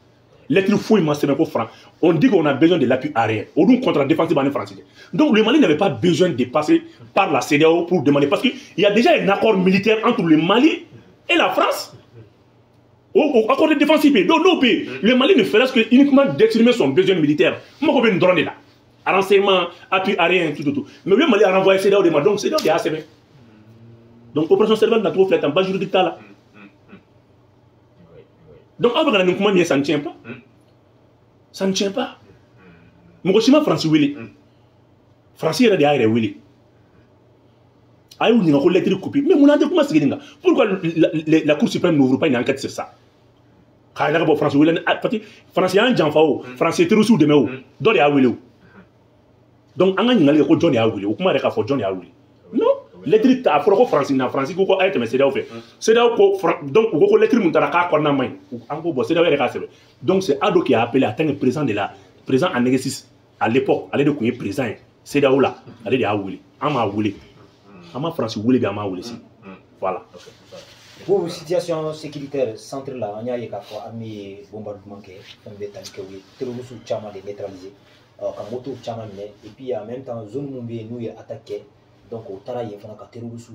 Lettre foyi ma sɛbɛn ko Faransi. On dit qu'on a besoin de l'appui aérien. O dun contrat défensif b'an ni Faransi cɛ. Donc le Mali n'avait pas besoin de passer par la CEDEAO pour demander, parce qu'il y a déjà un accord militaire entre le Mali et la France. Au accord de défense IP. Donc n'o bɛ yen, le Mali ne ferait que uniquement d'exprimer son besoin militaire. Mako bɛ nin dɔrɔn de la. Renseignement, appui aérien, tout, tout, tout. Mais le Mali a renvoyé CEDEAO de ma, donc CEDEAO de y'a sɛbɛn. Donc opération Serval nacogo filɛ tan, base juridique t'a la. Donc aw bɛ ka na nin kuma min ye, ça ne tient pas. Ça ne tient pas. Mɔgɔ si ma Faransi wele. Faransi yɛrɛ de y'a yɛrɛ wele. A y'u ɲininka ko lettre coupée. Mais mun na an tɛ kuma sigi nin kan? Pourquoi la Cour suprême n'ouvre pas une enquête sur ça? K'a yɛrɛ ka bɔ Faransi wele, parce que Faransi y'an janfa o, Faransi ye terroriste dɛmɛ o, dɔ de y'a wele o. Donc an ka ɲininkali kɛ ko jɔn de y'a wele? O kuma yɛrɛ k'a fɔ jɔn de y'a wele? Non, lettre ta a fɔra ko Faransi na, Faransi ko a ye tɛmɛ CEDEAO fɛ. CEDEAO ko, donc u ko ko lettre mun taara k'a kɔnɔna man ɲi. An ko bon, CEDEAO yɛrɛ k'a sɛbɛn. Donc c'est Ado qui a appelé en tant que président de la président en exercice à l'époque, ale de tun ye président ye CEDEAO la, ale de y'a wele. An m'a wele. An ma Faransi wele bi, an m'a wele sini. Voilà. Ko situation sécuritaire centre la, an y'a ye k'a fɔ armée ye bombardement kɛ, fɛn bɛɛ tali kɛ, u ye terroristes caman de neutraliser, ka moto caman minɛ, et puis en même temps zone mun bɛ yen n'u ye attaque kɛ, donc u taara yen fana ka terroristes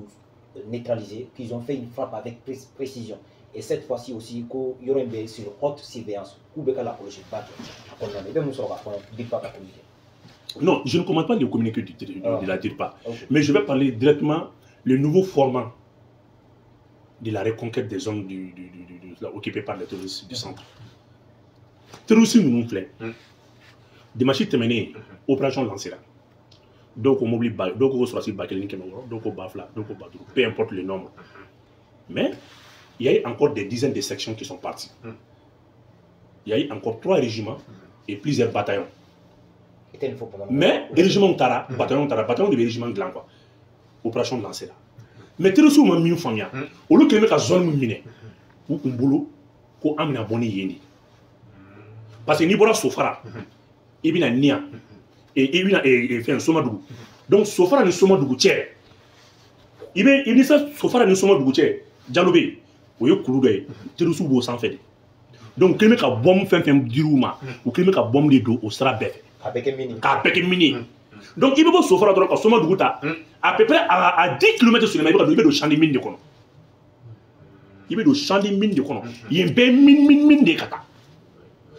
neutraliser, qu'ils ont fait une frappe avec précision. Et cette fois-ci aussi ko yɔrɔ in bɛ sur haute surveillance, k'u bɛ ka lakɔlɔsi ba kɛ a kɔnɔna na. I bɛ mun sɔrɔ k'a fɔ DIRPA ka communiqué? Non, je ne commente pas le communiqué de la DIRPA, mais je vais parler directement le nouveau format de la reconquête des zones occupées par les terroristes du centre. Terroristes ninnu filɛ, dimanche tɛmɛnen opération lancée la. Dɔw ko mobili ba, dɔw ko sɔrɔdasi 1600, dɔw ko 2000, dɔw ko 5000, peu importe le nombre. Mais il y a eu encore des dizaines de sections qui sont parties. Il y a eu encore 3 régiments et plusieurs bataillons. Mais régiment taara, bataillon taara, bataillon de bɛ régiment dilan quoi. Opération lancée la. Mais terroristes ma min faamuya, olu kɛlen bɛ ka zone min minɛ, u kun bolo ko an bɛna bɔ ni yen de. Parce que n'i bɔra Sofara, i bɛna Niya, i bɛna fɛn Somadugu. Donc Sofara ni Somadugu cɛ, i bɛ i bɛ se Sofara ni Somadugu cɛ, Jalo bɛ yen, o ye kulu dɔ ye, terroristes b'o sanfɛ de. Donc u kɛlen bɛ ka bombe fɛn fɛn dir'u ma, u kɛlen bɛ ka bombe de don o sira bɛɛ fɛ. K'a bɛɛ kɛ mine. K'a bɛɛ kɛ mine ye. Donc i bɛ bɔ Sofara dɔrɔn ka Somadugu ta, à peu près à 10 km sur le, i bɛ don champ de mine de kɔnɔ. I bɛ don champ de mine de kɔnɔ. Yen bɛɛ mine mine mine de ka taa.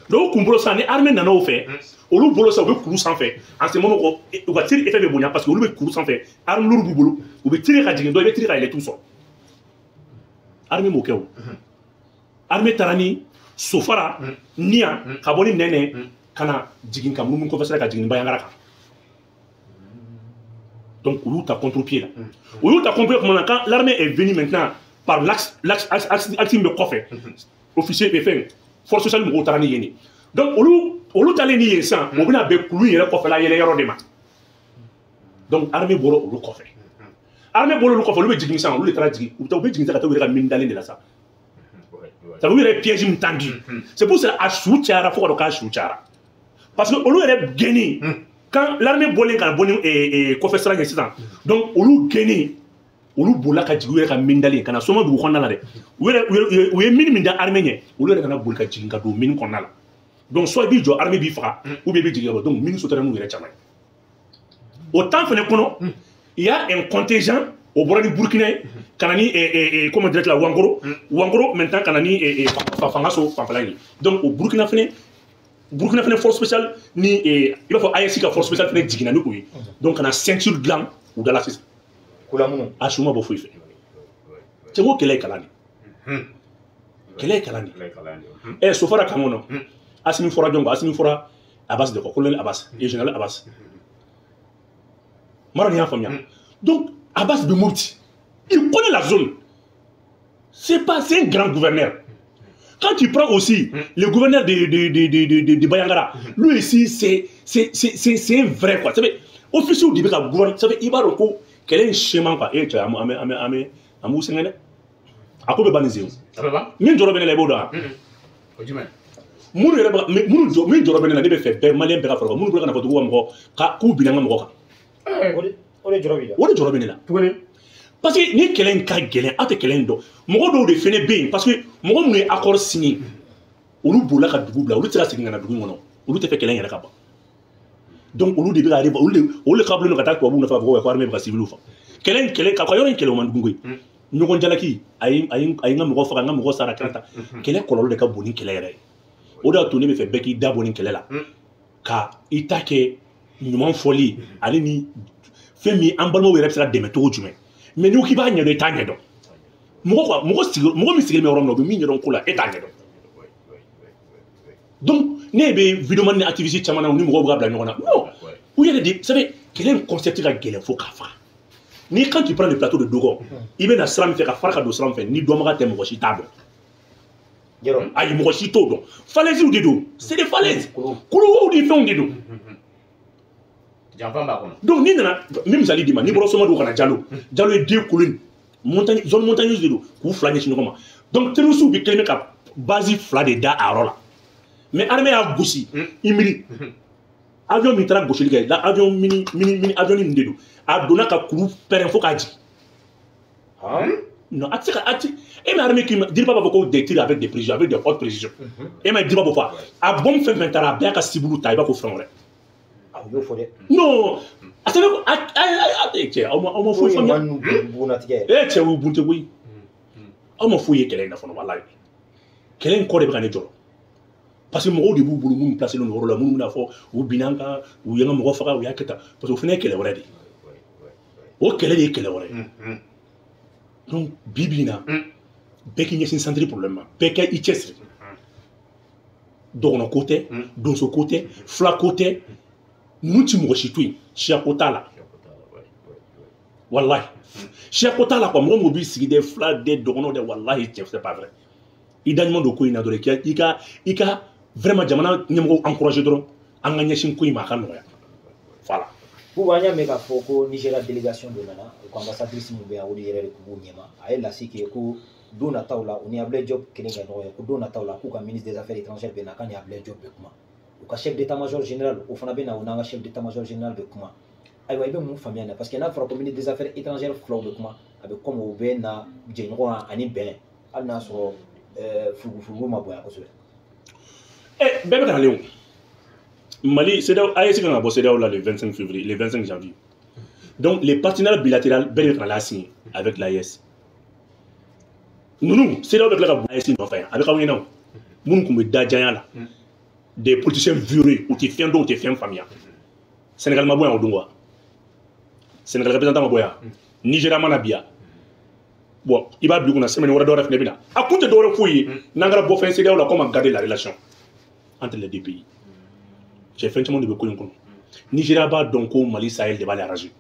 Donc u kun bolo sisan ni armée nana o fɛ, olu bolo sisan u bɛ kuru sanfɛ. En ce moment u ka tir effet bɛ bonya parce que olu bɛ kuru sanfɛ, arme lourde b'u bolo, u bɛ tirer ka jigin dɔn, i bɛ tirer ka yɛlɛ t'u sɔrɔ. Armée m'o kɛ o. Armée taara ni Sofara, Niya, ka bɔ ni Nɛnɛ, ka na jigin ka munumunu kɔfɛ sira ka jigin ni Bandiagara kan. Donc olu ta contre-pied la. Olu ta contre-pied tuma na, quand l'armée est venue maintenant par l'axe axe min bɛ kɔfɛ, officier bɛ fɛn force sociale mɔgɔw taara ni yen de. Donc olu taalen ni yen sisan, o bɛna bɛn kulu in yɛrɛ kɔfɛla yɛlɛ yɔrɔ de ma. Donc armée bɔra olu kɔfɛ. Armée bɔra olu kɔfɛ, olu bɛ jigin sisan, olu de taara jigin, u bɛ jigin sisan ka taa u yɛrɛ ka mine dalen de la sa. Ça veut dire piège min tendu. C'est pour cela a su cayara fo ka dɔn k'a su cayara. Parce que olu yɛrɛ gɛnni, quand l'armée bɔlen ka bɔ ni kɔfɛ sira ɲɛ sisan, donc olu gɛnni, olu bolila ka jigin u yɛrɛ ka mine dalen ka na Somadugu kɔnɔna la dɛ. U yɛrɛ u ye mine min da armée ɲɛ, olu yɛrɛ kana boli ka jigin ka don mine kɔnɔna la. Donc soit i b'i jɔ armée b'i faga, ou bien i bɛ jigin ka bɔ. Donc mine sauterelle yɛrɛ caman ye. O temps fɛnɛ kɔnɔ, il y a un contingent o bɔra ni Burkina ye ka na ni comment dirais-je la Wankoro, Wankoro maintenant ka na ni fanga so fanfɛla ye. Donc o Burkina fɛnɛ force spéciale ni i b'a fɔ AES ka force spéciale fɛnɛ jiginna ni o ye. Donc ka na ceinture dilan u da la sisan. Kula minnu. A su ma bɔ foyi fɛ. Cɛ ko kɛlɛ ye kalan de. Kɛlɛ ye kalan de. Ɛ Sofara kan kɔnɔ, Asimi fɔra jɔn kɔ? Asimi fɔra Abbas de kɔ, colonel Abbas et général Abbas. Mara ni y'a faamuya. Donc Abbas de Mopti, il connaît la zone. C'est pas, c'est un grand gouverneur. Quand tu prends aussi le gouverneur de Bandiagara, lui aussi, c'est un vrai quoi. Officier du gouvernement, ça veut dire qu'il quel est un schéma quoi. Eh, tu as un sengene. A ko be banizé. Min jɔrɔ bɛ ne la i b'o dɔn wa? O jumɛn? Minnu yɛrɛ bɛ minnu jɔ min jɔrɔ bɛ ne la, ne bɛ fɛ bɛɛ malien bɛɛ ka fara minnu bɛ ka na fɔ tugun ka mɔgɔ ka k'u binna an ka mɔgɔ kan. O de jɔrɔ b'i la. O de jɔrɔ bɛ ne la. Tuguni. Parce que ni kɛlɛ in ka gɛlɛn, aw tɛ kɛlɛ in dɔn. Mɔgɔ dɔw de fɛnɛ bɛ yen parce que mɔgɔ minnu ye accord signé, olu bolila ka dugu bila, olu tɛ se ka segin ka na dugu in kɔnɔ, olu tɛ fɛ kɛlɛ in yɛrɛ ka ban. Donc olu de bɛ ka arriver, olu de ka ka taa tubabuw nɔfɛ k'a fɔ ko armée bɛ ka civil faga. Kɛlɛ in kɛlɛ ka yɔrɔ in kɛlɛ o man jugu koyi. Ɲɔgɔn jalaki a ye n ka mɔgɔ faga, n ka mɔgɔ sara kɛra tan. Kɛlɛ kɔlɔlɔ de ka bon ni kɛlɛ yɛrɛ ye. O de y'a to ne bɛ fɛ bɛɛ k'i da bɔ nin kɛlɛ la, ka i ta kɛ ɲuman fɔli ale ni fɛn min an balimaw yɛrɛ bɛ se ka dɛmɛ cogo jumɛn. Mais n'i ko k'i b'a ɲɛdɔn, i t'a ɲɛdɔn. Mɔgɔ quoi, mɔgɔ min sigilen bɛ yɔrɔ min na, o bɛ min ɲɛdɔn ko la, e t'a ɲɛdɔn. Donc ne bɛ vidéoman ni activiste caman na, u ni mɔgɔw bɛ ka bila ɲɔgɔn na. Non, u yɛrɛ de savez kɛlɛ in concept ka gɛlɛn fo k'a faga. Ni quand tu prends le plateau de Dogon, i bɛ na sira min fɛ ka fara ka don sira min fɛ, ni dɔnbaga tɛ mɔgɔ si t'a dɔn. Ayi, mɔgɔ si t'o dɔn. Falaises de don, c'est des falaises. Kuluwow ni fɛnw de don. Janfa b'a kɔnɔ. Donc n'i nana, n bɛ misali d'i ma, n'i bɔra Somadugu ka na Jalo, Jalo ye deux collines, montagne, zone montagneuse de don, k'u fila ɲɛsin ɲɔgɔn ma. Donc terroristes bɛ kɛlen bɛ ka base fila de da a yɔrɔ la. Mais armée y'a gosi, i miiri. Avion min taara gosili kɛ, la avion mini mini mini avion nin de don. A donna ka kuru pɛrɛn fo k'a jigin. Non, a tɛ se ka a tɛ e ma armée k'i ma Diriba b'a fɔ ko des tirs avec des précisions, avec des hautes précisions. E ma Diriba b'o fɔ, a bombe fɛn fɛn taara, a bɛɛ y'a ka cible ta, i b'a ko fɛn wɛrɛ. A y'o fɔ dɛ. Non, a sɛbɛn ko a cɛ aw ma foyi faamuya. Bugunnatigɛ. E cɛ o bun tɛ koyi. Aw ma foyi ye kɛlɛ in na fɔlɔ, walayi. Kɛlɛ in kɔ de bɛ ka ne jɔrɔ. Parce que mɔgɔw de b'u bolo minnu placé don yɔrɔ la, minnu bɛna fɔ u binna an kan, u ye n ka mɔgɔ faga, u y'a kɛ tan. Parce que o fana ye kɛlɛ wɛrɛ de ye. O kɛlɛ de ye kɛlɛ wɛrɛ ye. Donc bi bi in na, bɛɛ k'i ɲɛsin centre problème ma, bɛɛ ka i cɛsiri. Dɔgɔnɔ ko tɛ, donso ko tɛ, fila ko tɛ, ninnu ti mɔgɔ si to yen, siya ko t'a la. Walahi, siya ko t'a la quoi. Mɔgɔ mɔgɔ b'i sigi dɛ, fila dɛ, dɔgɔnɔ dɛ, walahi cɛ, c'est pas vrai. I da ɲuman don ko in na dɔrɔn, i ka vraiment jamana ɲɛmɔgɔw encourager dɔrɔn, an ka ɲɛsin ko in ma, a ka nɔgɔya. Voilà. Bubu, an y'a mɛn k'a fɔ ko Nigéria délégation dɔ nana, u ka ambassadrice min bɛ yan, o de yɛrɛ de tun b'u ɲɛma. A ye lase kɛ ko don nataw la, u ni Abdoulaye Diop kelen ka ɲɔgɔn ye, ko don nataw la k'u ka ministre des affaires étrangères bɛ na, k'a ni Abdoulaye Diop bɛ kuma. U ka chef d'état-major général, o fana bɛ na, o n'an ka chef d'état-major général bɛ kuma. Ayiwa, i bɛ mun faamuya nin na? Parce que n'a fɔra ko ministre des affaires étrangères filaw bɛ kuma, a bɛ comme u bɛ na jɛɲɔgɔn ani bɛn, hali n'a sɔrɔ furugufurugu ma bonya kosɛbɛ. Bɛɛ bɛ ka nalen o. Mali, CEDEAO, AES kan ka bɔ CEDEAO la le 25 février, le 25 janvier. Donc les partenariats bilatéraux bɛɛ de bɛ ka na signer avec l'AES. Ninnu, CEDEAO bɛ tila ka bɔ AES nɔfɛ yan, a bɛ k'aw ɲɛna o. Minnu tun bɛ da janya la, des politiciens véreux, u tɛ fɛn dɔn, u tɛ fɛn faamuya. Sénégal ma bɔ yan o don quoi. Sénégal représentant ma bɔ yan. Nigéria ma na bi yan. Bon, i b'a bila i kunna semaine wɛrɛ, dɔwɛrɛ fana bɛ na. A kun tɛ dɔwɛrɛ foyi ye, n'an kɛra bɔ fɛn CEDEAO la, comment garder la relation entre les deux pays. Cɛ, fɛn caman de bɛ ko in kɔnɔ. Nigéria b'a dɔn ko Mali Sahel de b'ale arranger.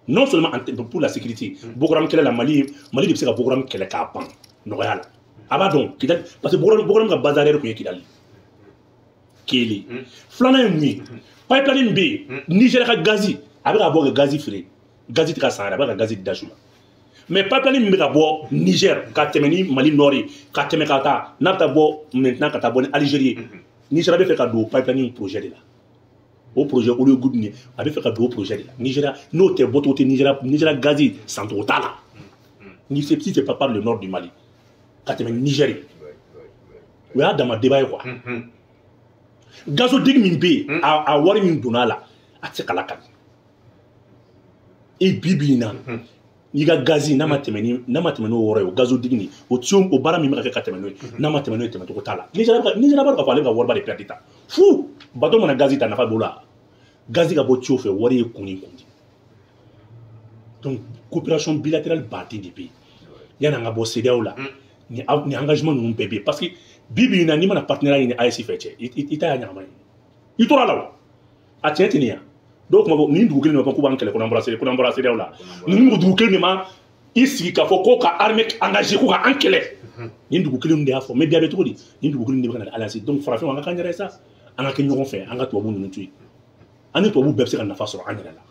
Non seulement pour la sécurité, Boko Haram kɛlɛ la, Mali de bɛ se ka Boko Haram kɛlɛ k'a ban nɔgɔya la. A b'a dɔn Kidali, parce que Boko Haram ka base arrière tun ye Kidali. Kelen. Filanan ye mun ye? Pipeline min bɛ yen, Nigéria ka gazi, a bɛ ka bɔ ka gazi feere. Gazi tɛ ka san yɛrɛ, a bɛ ka gazi di Daesh ma. Mais pipeline min bɛ ka bɔ Niger ka tɛmɛ ni Mali nord ye, ka tɛmɛ ka taa, n'a bɛ taa bɔ maintenant ka taa bɔ ni Algérie ye. Nigéria bɛ fɛ ka don pipeline projet de la. O projet oléoduc nin, a bɛ fɛ ka don o projet de la. Nigéria n'o tɛ bɔcogo tɛ Nigéria, Nigéria gazi sancogo t'a la. Ni c'est si c'est pas par le nord du Mali ka tɛmɛ Niger ye. O y'a dama débat ye quoi. Gazoduc min bɛ yen, a wari min donna a la, a tɛ se ka lakali. E bi bi in na, n'i ka gazi n'a ma tɛmɛ ni n'a ma tɛmɛ n'o yɔrɔ ye, o gazoduc nin, o tuyau, o baara min bɛ ka kɛ ka tɛmɛ n'o ye, n'a ma tɛmɛ n'o ye, tɛmɛcogo t'a la. Nigéria b'a dɔn k'a fɔ ale bɛ ka wariba de perdre ta fu. Bateau mana gazi ta, nafa b'o la. Gazi ka bɔ tuyau fɛ, wari ye kun ni kun de. Donc coopération bilatérale baden de bɛ yen. Yanni an ka bɔ CEDEAO la, ni engagement ninnu bɛɛ bɛ yen, parce que bi bi in na, n'i mana partenariat ɲini AES fɛ, cɛ, i ta y'a ɲagama ye. I tora la o. A tiɲɛ tɛ nin ye. Dɔw kuma fɔ nin dugu kelen de ma k'u b'an kɛlɛ, ko n'an bɔra CEDEAO la. Ninnu dugu kelen de ma I sigi k'a fɔ ko ka armée engagée, ko ka an kɛlɛ. Nin dugu kelen de y'a fɔ. Mais bi, a bɛ cogo di? Nin dugu kelen de bɛ ka na alliance. Donc farafinw, an ka k'an yɛrɛ ye sa, an ka kɛ ɲɔgɔn fɛ, an ka tubabu ninnu to yen. An ni tubabu bɛɛ bɛ se ka nafa sɔrɔ an yɛrɛ la.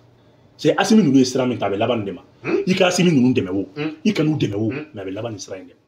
C'est Assimi ninnu ye sira min ta, a bɛ laban nin de ma. I ka Assimi ninnu dɛmɛ o, i kan'u dɛmɛ o, mais a bɛ laban nin sira in de ma.